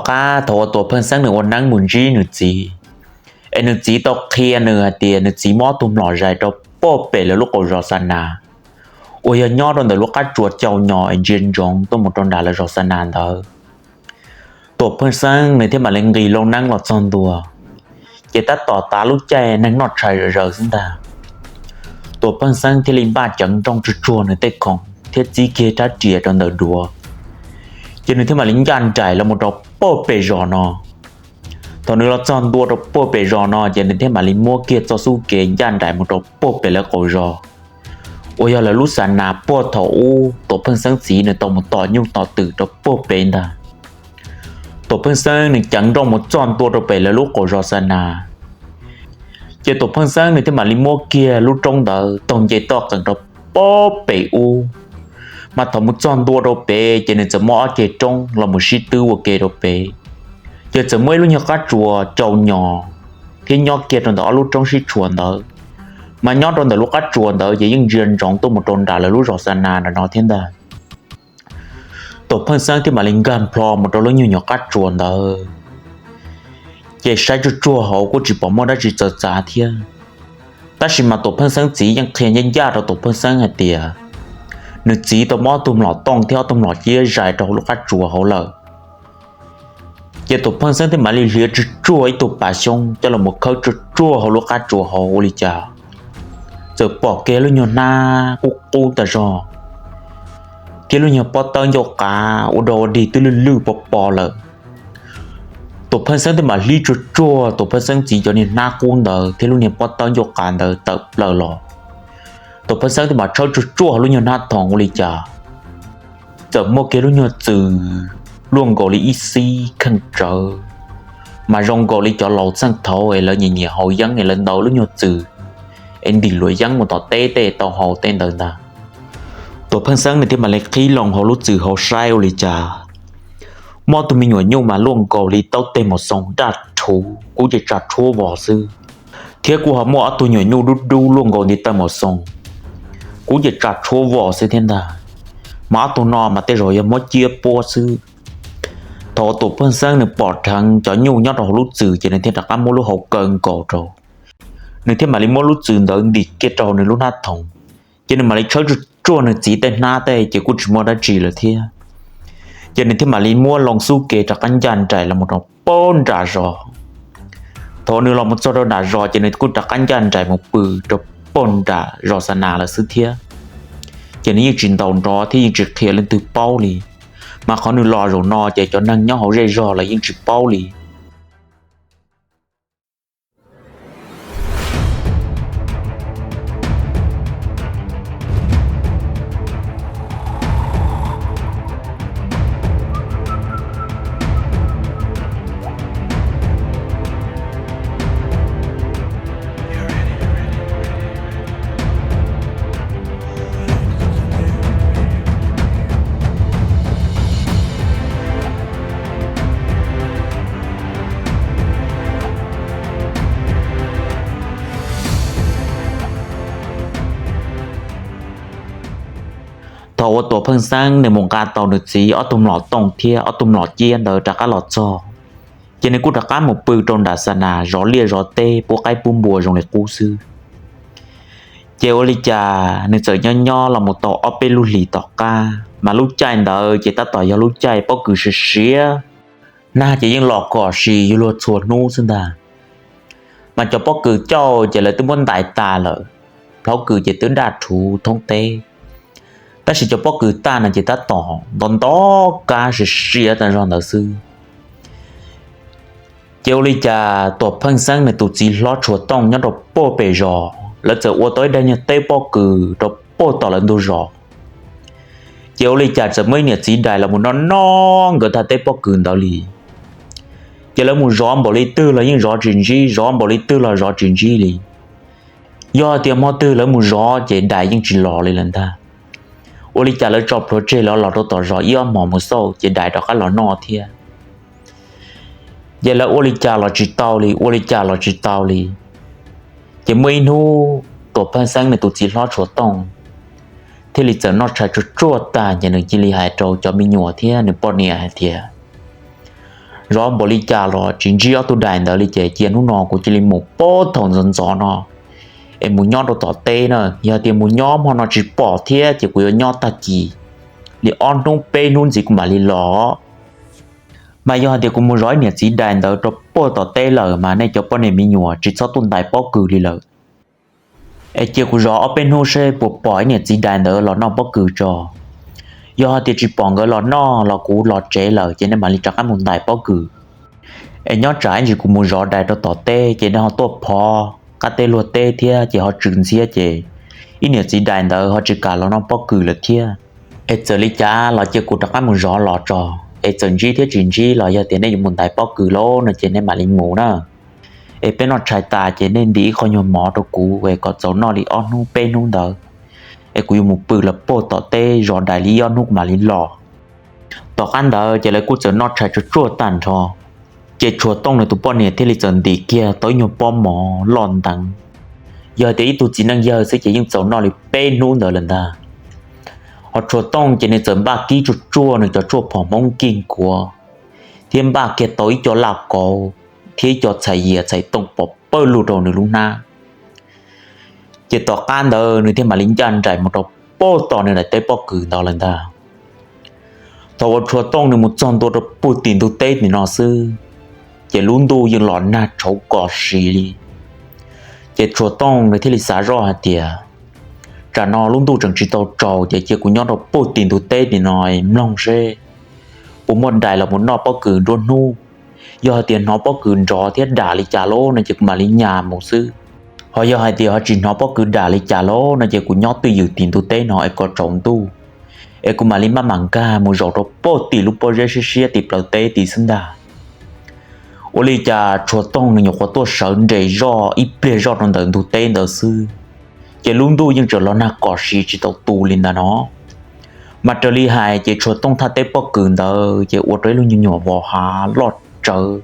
qab thaum uas Tuam Pheej Xeeb nws ua neeb mus ntsib nws txiv, es nws txiv tau qhia nws hais tias nws txiv muab ob tug mlom zais rau puag pem lawv lub qaum zos xa nas uas yog nyob rau ntawm lub qab tsuas cau nyos es ntsia ntsoov tuaj mus rau nram lawv zos xa nas ntawd. Tuam Pheej Xeeb nws thiaj mam li nqis loo neeb los txog ntua, ces tab tom tav lub caij neeg noj tshais zom zaws xwb ntag. Tuam Pheej Xeeb thiaj li npaj ceev nrooj tsuag tsuag nws tej khoom thiab txib kiag rab riam rau ntawm duav, ces nws thiaj mam li ncaj nraim los mus rau puag pem zos no. Thaum nws los txog ntua rau puag pem zos no ces nws thiaj mam li muab kiag txoj xub kev ncaj nraim mus rau puag pem lawv qaum zos uas yog lawv lub xa nas puag thaum ub Tuam Pheej Xeeb txiv nws tau mus tom nyuj tom twm rau puag pem ntag. Tuam Pheej Xeeb nws ceev nrooj mus txog ntua rau pem lawv lub qaum zos xa nas, ces Tuam Pheej Xeeb nws thiaj mam li muab kiag lub roob ntawd taug nce toj qees rau puag pem ub. Mas thaum mus txog ntua rau pem ces nws txawm muab ob ceg roob los mus sib twb ua ke rau pem, ces txawm muaj ib lub nyuag qab tsuas cau nyos thiab nyob kiag rau ntawm ob lub roob sib tshuam ntawd. Mas nyob rau ntawm lub qab tsuas ntawd ces yeej ntsia ntsoov tuaj mus rau nram lawv lub zos xa nas nram no thiab ntag. Tuam Pheej Xeeb thiaj mam li nkag nplho mus rau lub nyuag nyuam qab tsuas ntawd, ces saib tsuag tsuag hauv kuj tsis pom muaj dab tsi txawv txav thiab. Tab sis mas Tuam Pheej Xeeb txiv yeej qhia ncaj ncaj rau Tuam Pheej Xeeb hais tias nws txiv tau muab ob tug mlom tooj thiab ob tug mlom ciab zais rau hauv lub qab tsuas hauv lawm. Ces Tuam Pheej Xeeb thiaj mam li hliav tsuag tsuag ib tug pas xyoob coj los mus khawb tsuag tsuag hauv lub qab tsuas hauv ua li cas txawm pom kiag lub nyuag hnab qub qub tas zog, thiab lub nyuag pob tawb ncauj qav ua dog ua dig twb lwj lwj pob pob lawm. Tuam Pheej Xeeb thiaj mam hlib tsuag tsuag Tuam Pheej Xeeb txiv cov niag hnab qub ntawd thiab lub niag pob tawb ncauj qav ntawd tawm plaws los. Tuam Pheej Xeeb thiaj mam tshawb tsuag tsuag hauv lub nyuag hnab thoom ua li cas txawm muaj kiag lub nyuag txwm luaj nkaus li ib xib kheej tsawv, mas zoo nkaus li cov laus txheej thaud es lawv nyiam nyiam haus yeeb es lawv ntaus lub nyuag txwm es ntim luam yeeb mus tom teb tej tau haus tej ntawd ntag. Tuam Pheej Xeeb nws thiaj mam li qhib loo hauv lub txwm hauv saib ua li cas muaj ob tug me nyuam nyuj mas luaj nkaus li taub teg maum xoo daj rhuv kub ces tsa rhuab vos xwb, thiab kuj ho muaj ob tug nyuam nyuj dub dub luaj nkaus ntiv taw maum xoo kub ces tsa rhuab vos xwb thiab ntag. Mas ob tug no mas tej zaum yog muab ciab puab xwb. Thaum uas Tuam Pheej Xeeb nws pom dheev cov nyuj nyob rau hauv lub txwm ces nws thiaj rov qab muab lub hauv kaw nkaus rau, nws thiaj mam li muab lub txwm ntawd ntim kiag rau nws lub hnab thoom, ces nws mam li tshawb tsuag tsuag nws txiv tej hnab tej ces kuj tsis muaj dab tsi lawm thiab. Ces nws thiaj mam li muab loo xub kev rov qab ncaj nraim los mus rau puag nram zos. Thaum nws los mus txog rau nram zos ces nws kuj rov qab ncaj nraim mus pw rau puag nram zos xa nas lawm xwb thiab. Ces nws yeej tsis ntaus nrov thiab yeej tsis qhia leej twg paub li, mas qhov nws los zaum no ces cov neeg nyob hauv zej zog los yeej tsis paub li. Thaum uas Tuam Pheej Xeeb nws mus nqa tau nws txiv ob tug mlom tooj thiab ob tug mlom ciab ntawd rov qab los txog, ces nws kuj rov qab mus pw rau nram xa nas zov liaj zov teb pub qaib pub npua zoo li qub xwb. Ces ua li cas nws txawm nyob nyob los mus tau ob peb lub hlis tom qab, mas lub caij ntawd ces tab tom yog lub caij pob kws siav siav, nag ces yeej los kom si yuav luag txhua hnub xwb ntag. Mas cov pob kws cauj ces lawv twb muab ntais tas lawm, plhaub kws ces twb daj rhuv thoob teb, tab sis cov pob kws taj no ces tab tom nto nto kab siav siav tas zog ntawd xwb. Ces ua li cas Tuam Pheej Xeeb nws tus txiv hlob Tshuas Tooj nyob rau puag pem zos, lawv txawm ua tau ib daim nyuag teb pob kws rau puag tom lawv ntug zos. Ces ua li cas txawm muaj ib niam txiv dais los mus noj noj nkawd thaj teb pob kws ntawd li. Ces lawv mus zov npaum li twg los yeej zov tsis ntsib, zov npaum li twg los zov tsis ntsib li. Yog tias hmo twg lawv mus zov ces dais yeej tsis los li lawm ntag. Ua li cas lawv tso plhuav tseg lawv los rau tom zos ib ob hmos mus xauj ces dais rov qab los noj thiab. Ces lawv ua li cas los tsis tau li, ua li cas los tsis tau li. Ces muaj ib hnub Tuam Pheej Xeeb nws tus txiv hlob Tshuas Tooj thiaj li txawm noj tshais tsuag tsuag tag ces nws cia li hais rau cov me nyuam thiab nws poj niam hais tias, Zov npaum li cas los tsis ntsib ob tug dais ntawd li ces cia hnub no kuv cia li mus puag thaum ntxov ntxov no es mus nyob rau tom teb na. Yog tias mus nyob hmo no tsis pom thiab ces kuv yuav nyob tag kis li ob hnub peb hnub ntxiv kuv mam li los. Mas yog hais tias kuv mus zov ib niam txiv dais ntawd rau puag tom teb lawm mas nej cov poj niam me nyuam tsis txhob tuaj ntais pob kws li lawm. Es cia kuv zov ob peb hnub seb puas pom ib niam txiv dais ntawd los noj pob kws tso. Yog hais tias tsis pom nkawd los noj los kuv los tsev lawm ces nej mam li rov qab mus ntais pob kws. Es nyob tsam ib ntsis kuv mus zov dais rau tom teb ces nej ho tuaj phov qab teb luag teb thiab ces ho tsw ntxhiab ces ib niam txiv dais ntawd ho tsis kam los noj pob kws lawm thiab. Es txawm li cas los cia kuv rov qab mus zov los tso. Es txawm ntsib thiab tsis ntsib los yog tias nej yuav mus ntais pob kws lauj no ces nej mam li mus na. Es peb noj tshais tas ces nej ntim ib qho nyuag mov rau kuv es kom txaus noj li ob hnub peb hnub ntawd. Es kuv yuav mus pw los puag tom teb zov dais li ob hnub kuv mam li los. Tom qab ntawd ces lawv kuj txawm noj tshais tsuag tsuag tag nrho, ces Tshuav Tooj nws tus poj niam thiaj li txawm ntim kiag tau ib nyuag pob mov loj nteev. Yog tias ib tug txiv neej yawg xwb ces yeej txaus noj li peb hnub ntawd lawm ntag. Ho Tshuav Tooj ces nws txawm npaj kib tsuag tsuag nws cov tshuaj phom Hmoob kig kuav, thiab npaj kiag tau ib co laj kauv thiab ib co txhais yias txhais tooj pov pawg lug rau nws lub hnab. Ces tom qab ntawd nws thiaj mam li ncaj nraim mus rau puag tom nws daim teb pob kws ntawd lawm ntag. Thaum uas Tshuav Tooj nws mus txog ntua rau puag tim ntug teb tim no xwb, ces lub ntuj yeej los nag tshauv kom siv li. Ces Tshuav Tooj nws thiaj li xav zoj hais tias, tsam no lub ntuj tseem tsis tau tsaus ces cia kuv nyob rau puag tim ntug teb tim no mloog seb puas muaj dais los mus noj pob kws nruab hnub. Yog hais tias hnov pob kws nrov thiab dam li cas lauj no ces kuv mam li nyas mus xwb. Ho yog hais tias ho tsis hnov pob kws dam li cas lauj no ces kuv nyob twj ywm tim ntug teb no es kom tsaus ntuj, es kuv mam li maj mam nkag mus zaum rau puag tim lub pob zeb siab siab tim plawv teb tid xwb ntag. Ua li cas Tshuav Tooj nws nyuam qhuav tuaj sawv nres zoj ib pliag zoj rau ntawm ntug teb ntawd xwb, ces lub ntuj yeej tseem los nag kom siv tsis tau tu li ntag no. Mas raws li hais ces Tshuav Tooj thaj teb pob kws ntawd ces ua rau ib lub nyuag nyuam vos hav loj tsawv,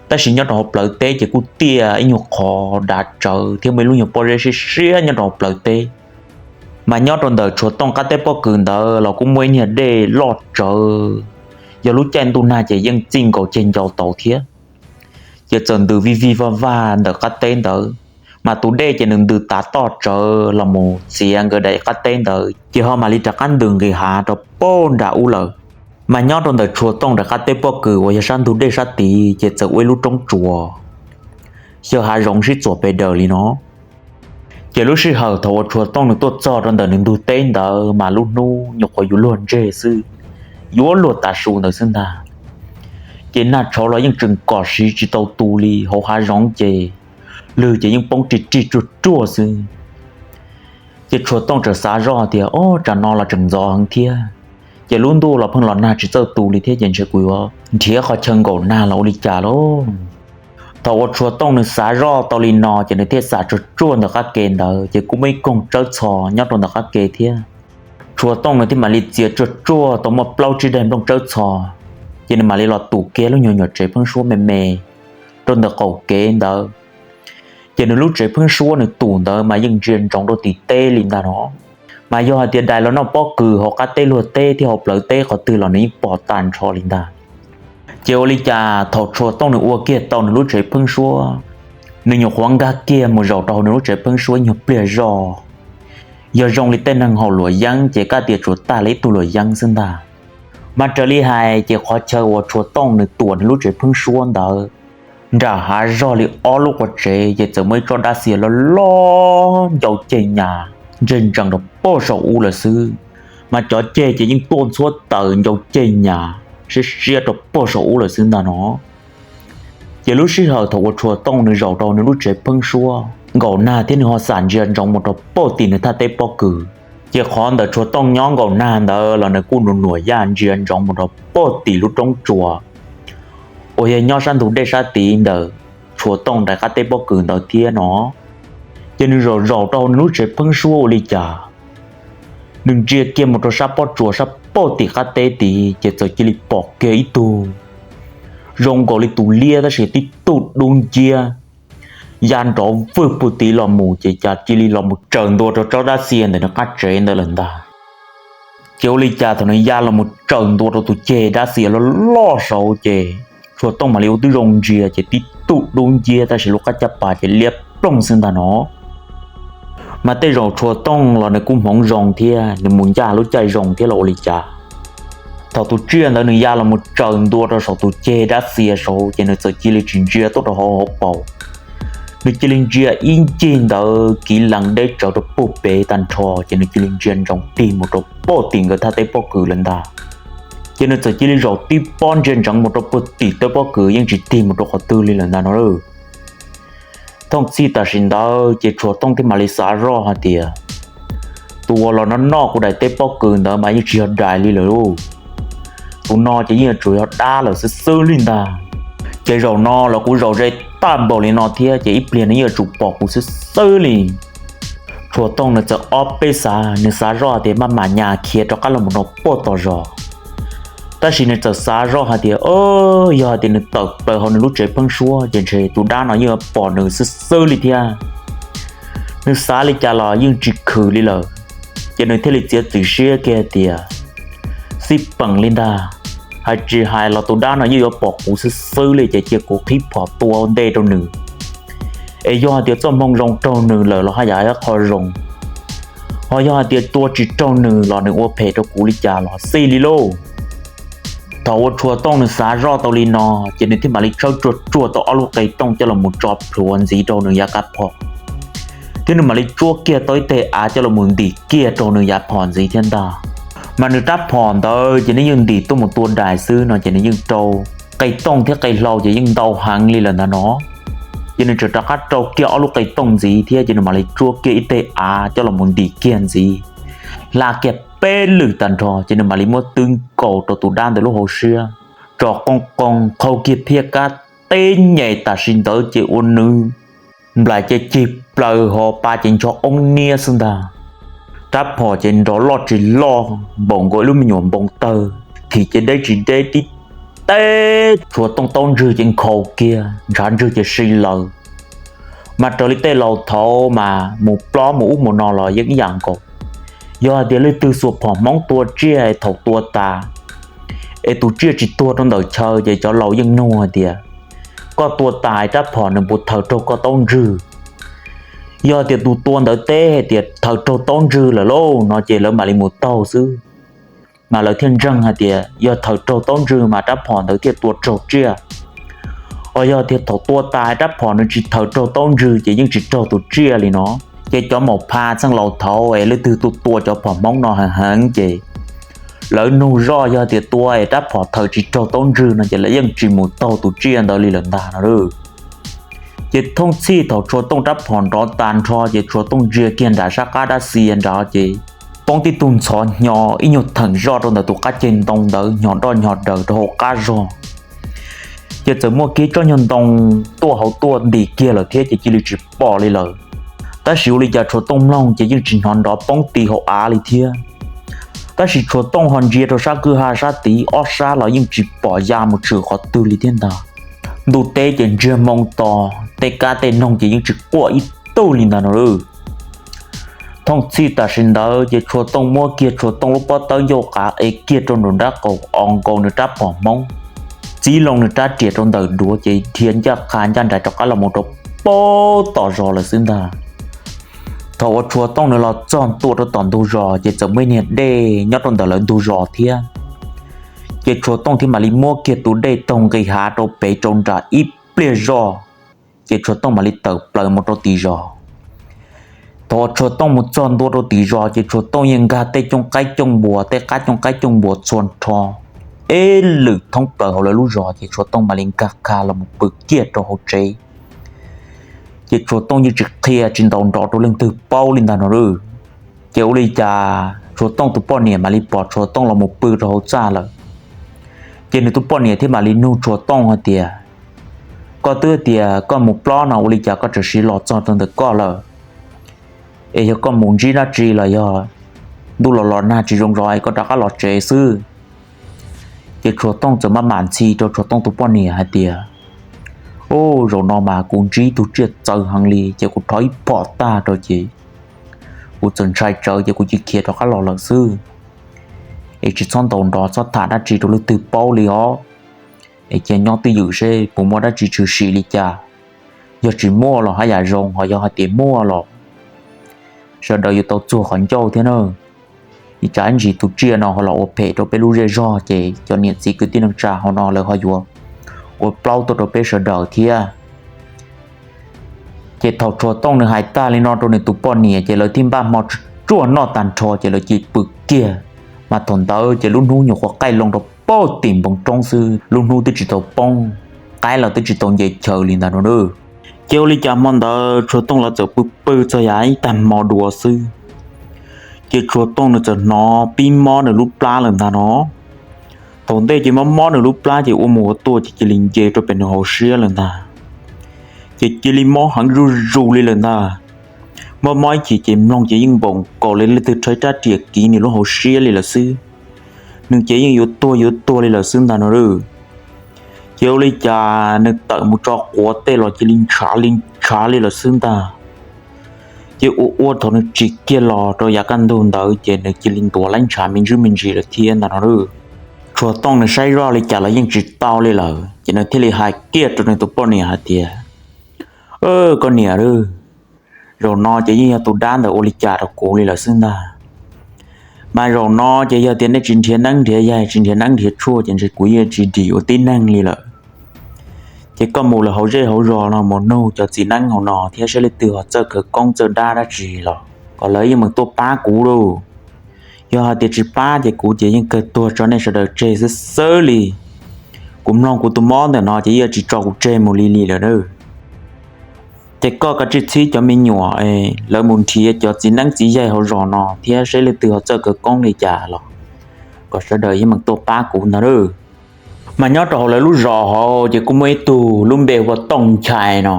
tab sis nyob rau hauv plawv teb ces kuj tiaj ib nyuag qho dav tsawv thiab muaj ib lub nyuag pob zeb siab siab nyob rau hauv plawv teb. Mas nyob rau ntawm Tshuav Tooj qab teb pob kws ntawd los kuj muaj ib niag dej loj tsawv, yog lub caij ntuj nag ces yeej txij nkaus ceg ncau tau thiab. Ces txawm ntws vij vij vaj vag ntawm qab teb ntawd, mas tus dej ces nws ntws tav toj tsawv los mus txiav nkawd daim qab teb ntawd ces ho mam li rov qab ntws nqis hav rau puag nram ub lawm. Mas nyob rau ntawm Tshuav Tooj daim qab teb pob kws uas yog sab ntug dej sab tid ces txawm ua ib lub roob tsuas, xyaw hav zoov sib txuas pes daws li no. Ces lub sij hawm thaum uas Tshuav Tooj nws tuaj txog rau ntawm nws ntug teb ntawd mas lub hnub nyuam qhuav yuav luag ntseg xwb, yuav luag tav su ntawd xwb ntag. Ces nag tshauv los yeej tseem kom siv tsis tau tu li, hauv hav zoov ces lwg ces yeej poob rig rig ruaj ruaj xwb. Ces Tshuav Tooj txawm xav zoj tias, o, tsam no los tseem ntxov heev thiab, ces lub ntuj los pheej los nag tsis txawj tu li thiab ces ntshe kuv yuav nrhiav qhov chaw nkaum nag los ua li cas lauj. Thaum uas Tshuav Tooj nws xav zoj tau li no ces nws thiaj xam tsuag tsuag ntawm qab ke ntawd ces kuj muaj ib koog tsawb txho nyob rau ntawm qab ke thiab. Tshuav Tooj nws thiaj mam li txiav tsuag tsuag tau muaj plaub tsib daim nplooj tsawb txho, ces nws mam li los tus kiag lub nyuag nyuam tsev pheeb suab me me rau ntawm qaum kev ntawd. Ces nws lub tsev pheeb suab nws tus ntawd mas yeej ntsia ntsoov rau tim teb li ntag no. Mas yog hais tias dais los noj pob kws hauv qab teb luag teb thiab hauv plawv teb qhov twg los nws yeej pom tag nrho li ntag. Ces ua li cas thaum Tshuav Tooj nws ua kiag tau nws lub tsev pheeb suab, nws nyuam qhuav nkag kiag mus zaum rau hauv nws lub tsev pheeb suab nyuag pliag zog, yog zoo li tej neeg haus luam yeeb ces kab tias tsuas tag li ib tug luam yeeb xwb ntag. Mas raws li hais ces qhov chaw uas Tshuav Tooj nws tuam nws lub tsev pheeb suab ntawd, nram hav zog li ob lub qua tsev ces txawm muaj ib tsob dab xia loj loj ncau ceg nyas ntseg ntsees rau puag saum ub lawm xwb. Mas cov ceg ces yeej tuaj ntxhuab taws ncau ceg nyas siab siab rau puag saum ub lawm xwb ntag no. Ces lub sij hawm thaum uas Tshuav Tooj nws zaum rau nws lub tsev pheeb suab, nkaum nag thiab nws ho xam ntsia ntsoov mus rau puag tim nws thaj teb pob kws. Ces qhov ntawm Tshuav Tooj nyob nkaum nag ntawd los nws kuj nus nuam yaj ntsia ntsoov mus rau puag tim lub roob tsuas uas yog nyob sab ntug dej sab tid ntawm Tshuav Tooj daim qab teb pob kws ntawd thiab no. Ces nws zaum zaum rau nws lub tsev pheeb suab ua li cas, nws ntsia kiag mus rau sab pob tsuas sab puag tim qab teb tid ces txawm cia li pom kiag ib tug zoo nkaus li tus liab tab sis tib tug dub nciab ya nrov vwg puag tid los mus ces cas cia li los mus tsaws ntua rau tsob dab xia ntawm nws qab tsev ntawd lawm ntag. Ces ua li cas thaum nws ya los mus tsaws ntua rau tus ceg dab xia loj loj saud ces Tshuav Tshuas Tooj mam li ua twb zoo ntsia ces tib tug dub nciab tab sis lub qab caj pas ces liab ploog xwb ntag no. Mas tej zaum Tshuas Tooj los nws kuj hmoov zoo thiab nws mus ncaj lub caij zoo thiab los ua li cas. Thaum tus tsiaj ntawd nws ya los mus tsaws ntua rau saum tus ceg dab txias saud ces nws txawm cia li tsis ntsia tuaj rau hauv hauv paus. Nws cia li ntsia ib ncig ntawd kiv lees deb tsawv rau puag pem tag nrho ces nws cia li ntsia ntsoov tig mus rau puag tim nkawd thaj teb pob kws lawm ntag. Ces nws txawm cia li zaum tib pob ntsia ntsoov mus rau puag tim teb pob kws yeej tsis tig mus rau qhov twg li lawm ntag no. Thooj txhij tam sim ntawd ces Tshuas Tooj thiaj mam li xav zoj hais tias, tus uas los noj noj kuv daim teb pob kws ntawd mas yeej tsis yog dais li lawm lauj. Tus no ces yeej yuav tsum yog dab lawm xwb xwb li ntag. Ces zaum no los kuv zaum ze tag npaum li no thiab ces ib pliag nws yeej yuav tsum pom kuv xwb xwb li. Tshuas Tooj nws txawm ob peb xav, nws xav zoj hais tias maj mam nyas khiav rov qab los mus rau puag tom zos. Tab sis nws txawm xav zoj hais tias, yog hais tias nws tawm plaws hauv nws lub tsev pheeb suab ces ntshe tus dab no yeej yuav pom nws xwb xwb li thiab. Nws xav li cas los yeej tsis khwm li lawm, ces nws thiaj li txiav txim siab kiag hais tias, xij peem li ntag, hais tsis hais los tus dab no yeej yuav pom kuv xwb xwb li ces cia kuv qhib phom tua ntej rau nws. Es yog hais tias txoj hmoo zoo raug nws lawm los haj yam yog qhov zoo, ho yog hais tias tua tsis raug nws los nws ua phem rau kuv li cas los xij li lauj. Thaum uas Tshuas Tooj nws xav zoj tau li no ces nws thiaj mam li tshawb tsuag tsuag tau ob lub qe tooj coj los mus tso plhuav ntxiv rau nws yav kab phom, thiab nws mam li tsuab kiag tau ib teg av coj los mus ntim kiag rau nws yav phom ntxiv thiab ntag. Mas nws rab phom ntawd ces nws yeej ntim tuaj mus tua dais xwb no ces nws yeej rau qe tooj thiab qe hlau ces yeej ntau heev li lawm ntag no. Ces nws tseem rov qab rau kiag ob lub qe tooj ntxiv thiab ces nws mam li tsuab kiag ib teg av coj los mus ntim kiag ntxiv, hla kiag peb lwm tag nrho ces nws mam li muab twb nkaus rau tus dab ntawd lub hauv siab, tso qoo qoo qhau kiag phiab kab teb nyem tam sim ntawd ces ua nws nplaim ces cig plaws ho pa ces ncho oob niab xwb ntag. Rab phom ces nrov loj tsis loj npaum nkaus ib lub me nyuam npoo tawg, thim ces deb tsis deb tib teb Tshuas Tooj taub ntswg ces nkhaus kiag, ntshav ntswg ces si lawm. Mas raws li tej laus thaud mas mus plob mus ub mus no los yeej ib yam nkaus. Yog hais tias leej twg xuas phom hmoob tua tsiaj es thaum tua tas es tus tsiaj tsis tuag rau ntawm chaw ces cov laus yeej nug hais tias, koj tua tas rab phom nws puas thaws raug koj taub ntswg? Yog tias tus tua ntawd teb hais tias thaws raug taub ntswg lawm lauj no ces lawv mam li mus taug xwb. Mas lawv thiaj ntseeg hais tias yog thaws raug taub ntswg mas rab phom ntawd thiaj tua raug tsiaj. Ho yog tias thaum tua tas rab phom nws tsis thaws raug taub ntswg ces yeej tsis raug tus tsiaj li no. Ces cov maum pha txheej laus thaud es leej twg tua tua cov phom hmoob no heev heev ces lawv nug zoj, yog tias tua es rab phom thaws tsis raug taub ntswg no ces lawv yeej tsis mus taug tus tsiaj ntawd li lawm ntag no. Ces thooj txhij thaum Tshuas Tooj rab phom nrov tas nrho ces Tshuas Tooj ntsia kiag nram sab qab dab tsi nrad ces poob tib tug ntxhov hnyo ib nyuag theem zoj rau ntawm tus qab ceg ntoo ntawd hnyo doj hnyo daws rau hauv qab zog. Ces txawm muaj kiag tsob nyuag ntoo tuaj hauv tuaj ntim kiag lawm thiab ces cia li tsis pom li lawm. Tab sis ua li cas Tshuas Tooj mloog ces yeej tsis hnov nrov poob ti hauv av li thiab. Tab sis Tshuas Tooj ho ntsia rau sab kwj ha sab tid ob sab los yeej tsis pom ya mus tshwm qhov twg li thiab ntag. Ntuj teb ces ntsiag moo to, tej kab tej noog ces yeej tsis quaj ib tug li ntag no. Thooj txhij tam sim ntawd ces Tshuas Tooj muab kiag Tshuas Tooj lub pob tawb ncauj qav ev kiag rau nram nrab qaum, o nkaus nws rab phom hmoob, txib loo nws rab riam rau ntawm duav ces dhia ncaj qha ncaj nraim rov qab los mus rau pab tom zos lawm xwb ntag. Thaum uas Tshuas Tooj nws los txog ntua rau tom ntug zos ces txawm muaj ib niag dej nyob rau ntawm lawv ntug zos thiab. Ces Tshuas Tooj thiaj mam li muab kiag tus dej taug nqis hav rau pem rau nram ib pliag zoj, ces Tshuas Tooj mam li tawm plaws mus rau tim zos. Thaum uas Tshuas Tooj mus txog ntua rau tim zos ces Tshuas Tooj yeej nkag tej cooj qaib cooj npuas, tej qab cooj qaib cooj npuas txhua nrho ib lwm thoob plaws hauv lawv lub zos ces Tshuas Tooj mam li nkag kha los mus pw kiag rau hauv tsev. Ces Tshuas Tooj yeej tsis qhia tsis ntaus nrov rau leej twg paub li ntag no. Ces ua li cas Tshuas Tooj tus poj niam mam li pom Tshuas Tooj los mus pw rau hauv txaj lawm. Ces nws tus poj niam thiaj mam li nug Tshuas Tooj hais tias, koj twb tias koj mus plob no ua li cas koj tseem siv los txog rau ntawm koj lawm? Es yog koj mus ntsib dab tsi los yog ntuj los los nag tsis zoo zog es koj rov qab los tsev xwb? Ces Tshuas Tooj txawm maj mam ntxhi rau Tshuas Tooj tus poj niam hais tias, u, zaum no mas kuv ntsib tug tsiaj txawv heev li ces kuv rho ib phom tag rau ces kuv txawm ntshai tsawv ces kuv cia khiav rov qab los lawm xwb. Es tsis txhob ntaus nrov txhob tham dab tsi rau leej twg paub li os. es cia nyob twj ywm seb puas muaj dab tsi tshwm sim li cas. Yog tsis muaj los haj yam zoo, ho yog hais tias muaj los sawv daws yuav tau txuag qhov ncauj thiab na. Ib tsam ntsis tus tsiaj no ho los ua phem rau peb lub zej zog ces cov niam txiv kwv tij neej tsa hauv no lawv ho yuav ua plaub tuaj rau peb sawv daws thiab. Ces thaum Tsuas Tooj nws hais tag li no rau nws tus poj niam ces lawv thiaj npaj hmo tsuaj noj tag nrho ces lawv cia li pw kiag. Mas thaum ntawd ces lub hnub nyuam qhuav qaij loo rau pem tim npoo roob xwb, lub hnub twb tsis tau poob, qaib los twb tsis tau nce chaw li ntag no. Ces ua li cas hmo ntawd Tsuas Tooj lawv txawm pw pw txog yav ib tag hmo dua xwb, ces Tsuas Tooj nws txawm hnov pib mob nws lub plab lawm ntag no. Thaum ntej ces mob mob nws lub plab ces ua mus ua tuaj ces cia li nce rau pem nws hauv siab lawm ntag. Ces cia li mob heev zuj zus li lawm ntag. Mob mob ib chim ces mloog ces yeej npaum nkaus li leej twg rhawv rab riam kiv nws lub hauv siab li lawm xwb. Nws ces yeej yuav tuag yuav tuag li lawm xwb ntag no. Ces ua li cas nws tawm mus tso quav tej los cia li ntshav li ntshav li lawm xwb ntag. Ces ua ua thaum nws tsim kiag los rau yav kaj ntug ntawd ces nws cia li ntuav laib ntshav me ntsis me ntsis lawm thiab ntag no. Tsuas Tooj nws saib zoj li cas los yeej tsis tau li lawm ces nws thiaj li hais kiag rau nws tus poj niam hais tias, Koj niam, zaum no ces yeej yog tus dab ntawd ua li cas rau kuv li lawm xwb ntag. Mas zaum no ces yog tias nej tsis nrhiav neeb nrhiav yaig, tsis nrhiav neeb nrhiav tshuaj ces ntshe kuv yeej tsis dim ua tib neeg li lawm. Ces koj mus lawm hauv zej hauv zos no mus nug cov txiv neeb hauv no thiab saib leej twg ho txawj khawv koob txawj dab dab tsi los kom lawv yeej meem tuaj pab kuv lauj. Yog hais tias tsis pab ces kuv ces yeej kawg tuag tso nej sawv daws tseg xwb xwb li. Kuv mloog kuv tus mob ntawm no ces yeej tsis tso kuv tseg mus li li lawm. Ces koj kav tsij txib cov me nyuam lawv mus nrhiav cov txiv neeb txiv yaig hauv zos no thiab saib leej twg ho txawj khawv koob li cas los kom sawv daws yeej meem tuaj pab kuv ntag. Mas nyob rau hauv lawv lub zos hauv ces kuj muaj ib tug lub npe hu ua Tooj Nchai no.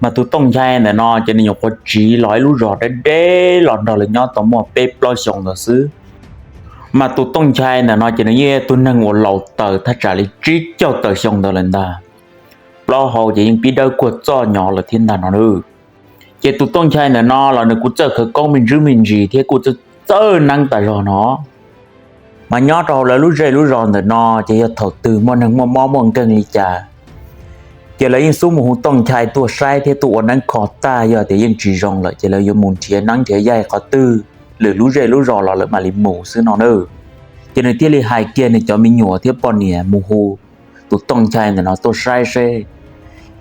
Mas tus Tooj Nchai ntawm no ces nws nyuam qhuav tsiv los ib lub zos deb deb los nrog lawv nyob tau muaj peb plaub xyoos ntawd xwb. Mas tus Tooj Nchai ntawm no ces nws yeej yog tus neeg uas laus tawm thaj tsam li tsib caug tawm xyoo ntawd lawm ntag. Plaub hau ces yeej pib dawb kuag txoj nyob lawm thiab ntag no. Ces tus Tooj Nchai ntawm no los nws kuj txawj khawv koob me ntsis me ntsis thiab kuj txawj txawj neeb tas zog no. Mas nyob rau hauv lawv lub zej lub zos ntawm no ces yog thaum twg muaj neeg muaj mob muaj nkeeg li cas, ces lawv yeej xub mus hu Tooj Nchai tuaj saib thiab tuaj ua neeb kho tag, yog tias yeej tsis zoo lawm ces lawv yuav mus nrhiav neeb nrhiav yaig qhov twg, lwm lub zej lub zos los lawv mam li mus xwb no na. Ces nws thiaj li hais kiag nws cov me nyuam thiab poj niam mus hu tus Tooj Nchai ntawm no tuaj saib seb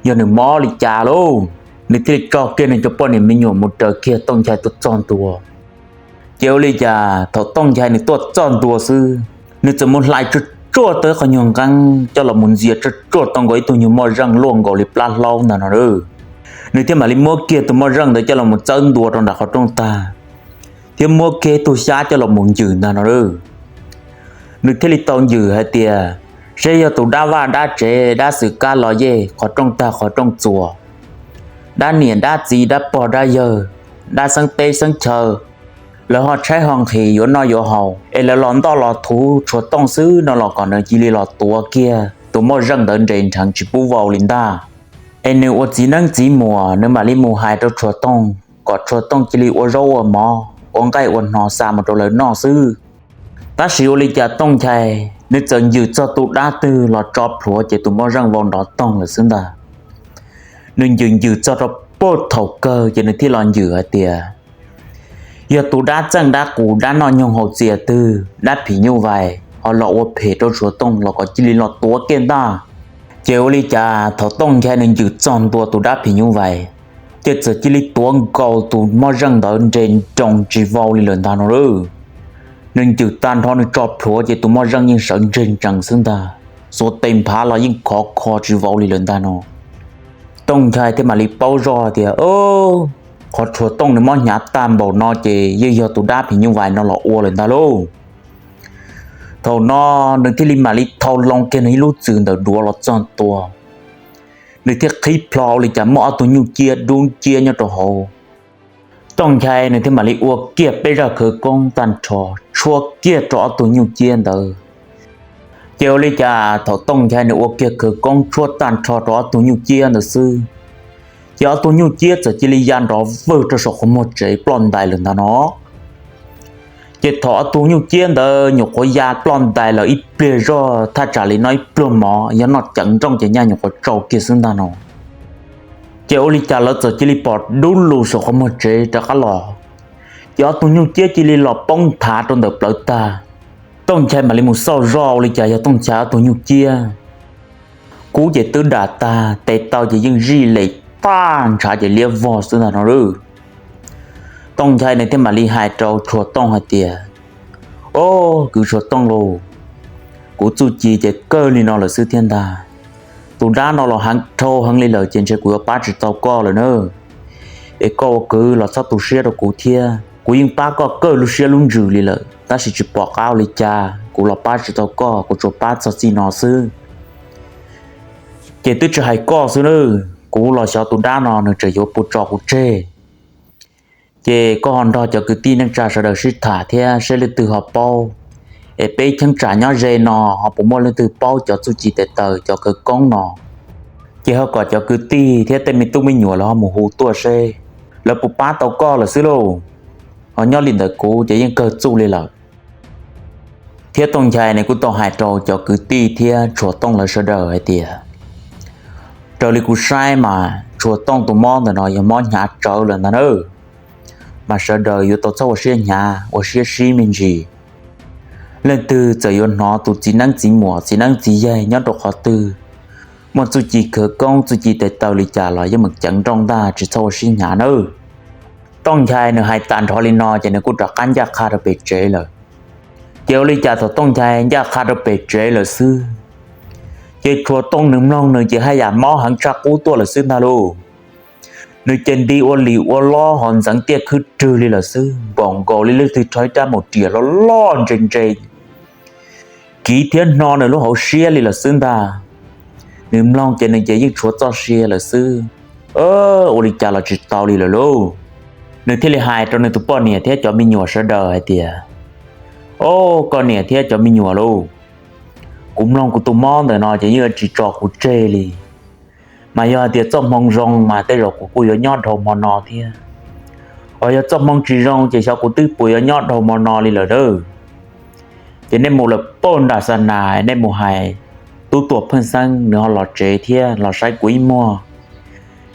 yog nws mob li cas lauj. Nws thiaj li tso kiag nws cov poj niam me nyuam mus raws kiag Tooj Nchai tuaj txog ntua. Ces ua li cas thaum Tooj Nchai nws tuaj txog ntua xwb, nws txawm mus hlais tsuag tsuag tau ib qho nyuag nqeeb coj los mus ntxias tsuag tsuag tau nkaus ib tug nyuag moj zeej luaj nkaus li plab hlaub ntag no. Nws thiaj mam li muab kiag tus moj zeej ntawd coj los mus txawb ntua rau nram qhov rooj tag, thiab muab kiag ib tug xyab coj los mus ncws ntag no. Nws thiaj li tau ncws hais tias, seb yog tus dab vaj dab tsev, dab xwm kab los yej, qhov rooj tag qhov rooj txuas, dab niam dab txiv, dab pog dab yawg, dab xeeb teb xeeb chaw, lawv ho tshaib ho nqhis yuav noj yuav haus es lawv los ntoj los thuv Tsuas Tooj xwb no los kom nws cia li los tuav kiag tus moj zeej ntawd nres nrheev tsis pub vau li ntag. Es nws ua txiv neeb txiv muam nws mam li mus hais rau Tsuas Tooj kom Tsuas Tooj cia li ua zaub ua mov ua nqaij ua hno xa mus rau lawv noj xwb. Tab sis ua li cas Tooj Nchai nws txawm ncws txog tus dab twg los tso plhuav ces tus moj zeej vau nrov toog lawm xwb ntag. Nws ncws ncws txog rau puag thaum kawg ces nws thiaj los ncws hais tias, yog tus dab txeej dab qus dab noj nyoog haus txias twg, dab phim nyuj vais ho los ua phem rau Tsuas Tooj los kom cia li los tuav kiag ntag. Ces ua li cas thaum Tooj Nchai nws ncws txog ntua tus dab phim nyuj vais, ces txawm cia li tuav nkaus tus moj zeej ntawd nres nroos tsis vau li lawm ntag no lauj. Nws ncws tag nrho nws tso plhuav ces tus moj zeej yeej sawv ntseg ntsees xwb ntag, xuas tes nphav los yeej khov kho tsis vau li lawm ntag no. Tooj Nchai thiaj mam li paub zoj tias, qhov Tsuas Tooj nws mob hnyav tag npaum no ces yeej yog tus dab phim nyuj vais no los ua lawm ntag lauj. Thaum no nws thiaj li mam li thau loo kiag nws ib lub txwm ntawm duav los txog ntua. Nws thiaj qhib plho ua li cas muaj ob tug nyuj ciab dub ciab nyob rau hauv. Tooj Nchai nws thiaj mam li ua kiag peb zaj khawv koob tag nrho tshuab kiag rau ob tug nyuj ciab ntawd. Ces ua li cas thaum Tooj Nchai nws ua kiag khawv koob tshuab tag nrho rau ob tug nyuj ciab ntawd xwb, ces ob tug nyuj ciab txawm cia li ya nrov vwg rau saum qhov muag tsev ploj ntais lawm ntag no. Ces thaum ob tug nyuj ciab ntawd nyuam qhuav ya ploj ntais lawm ib pliag zog, thaj tsam li noj ib pluag mov, yog noj ceev nrooj ces nyaj nyuam qhuav tsau kiag xwb ntag no. Ces ua li cas lawv txawm cia li pom dub lug saum qhov muag tsev rov qab los. Ces ob tug nyuj ciab cia li los poob nthav rau ntawm plawv tag. Tooj Nchai mam li mus xauj zoj ua li cas yog Tooj Nchai ob tug nyuj ciab. Kub ces twb dam tag, tes taw ces yeej zij lem tag, ntshav ces liab vog xwb ntag no lawm. Tooj Nchai nws thiaj mam li hais rau Tshua Tooj hais tias, O, kwv Tshua Tooj lauj, kuv txuj ci ces kawg li no lawm xwb thiab ntag. Tus dab no los heev dhau heev li lawm ces ntshe kuv yuav pab tsis tau koj lawm na. Es koj ua kwv los txhob tu siab rau kuv thiab, kuv yeej pab koj kawg lub siab lub ntsws li lawm tab sis tsis pom qab ua li cas, kuv los pab tsis tau koj, kuv tsuas pab txog txij no xwb. Ces twb tsis hais koj xwb na, kuv los xyov tus dab no nws tseem yuav puas tso kuv tseg. Ces koj ho nrog cov kwv tij neej tsa sawv daws sib tham thiab seb leej twg ho paub, es peb cheeb tsam nyob ze no ho puas muaj leej twg paub cov txuj ci tes taw cov khawv koob no. Ces ho kom cov kwv tij thiab tej me tub me nyuam lawv ho mus hu tuaj seb lawv puas pab tau koj lawm xwb lauj. Ho nyob li ntawd kuv ces yeej kawg txuj li lawm. Thiab Tooj Nchai nws kuj tau hais rau cov kwv tij thiab Tshua Tooj lawv sawv daws hais tias, raws li kuv saib mas Tshua Tooj tus mob ntawm no yog mob hnyav tsawv lawm ntag na. Mas sawv daws yuav tau txhob ua siab hnyav ua siab sib me ntsis. Leej twg txawm yuav hnov tus txiv neeb txiv muam txiv neeb txiv yaig nyob rau qhov twg, muaj txuj ci khawv koob txuj ci tes taw li cas los yeej meem ceev nrooj ntag, tsis txhob ua siab hnyav nawb. Tooj Nchai nws hais tas nrho li no ces nws kuj rov qab ncaj qha rau pem tsev lawm. Ces ua li cas thaum Tooj Nchai ncaj qha rau pem tsev lawm xwb, ces Tshua Tooj nws mloog nws ces haj yam mob heev tshaj qub tuaj lawm xwb ntag lauj. Nws ces nti ua lim ua lob ho ntxeev tiaj khwb rwg li lawm xwb, npaum nkaus li leej twg rho ib rab maum riam loj loj ntse ntse kiv thiab hno nws lub hauv siab li lawm xwb ntag. Nws mloog ces nws ces yeej tshuav txoj sia lawm xwb. Ua li cas los tsis tau li lawm lauj. Nws thiaj li hais rau nws tus poj niam thiab cov me nyuam sawv daws hais tias, O, koj niam thiab cov me nyuam lauj, kuv mloog kuv tus mob ntawm no ces yeej tsis tso kuv tseg li. Mas yog hais tias txoj hmoo zoo mas tej zaum kuv kuj yuav nyob dhau hmo no thiab. Ho yog txoj hmoo tsis zoo ces xyov kuv twb puas yuav nyob dhau hmo no li lawm na. Ces nej mus lawm pauj nram xa nas, nej mus hais tub tuam pheej xeeb nws ho los tsev thiab los saib kuv ib muag.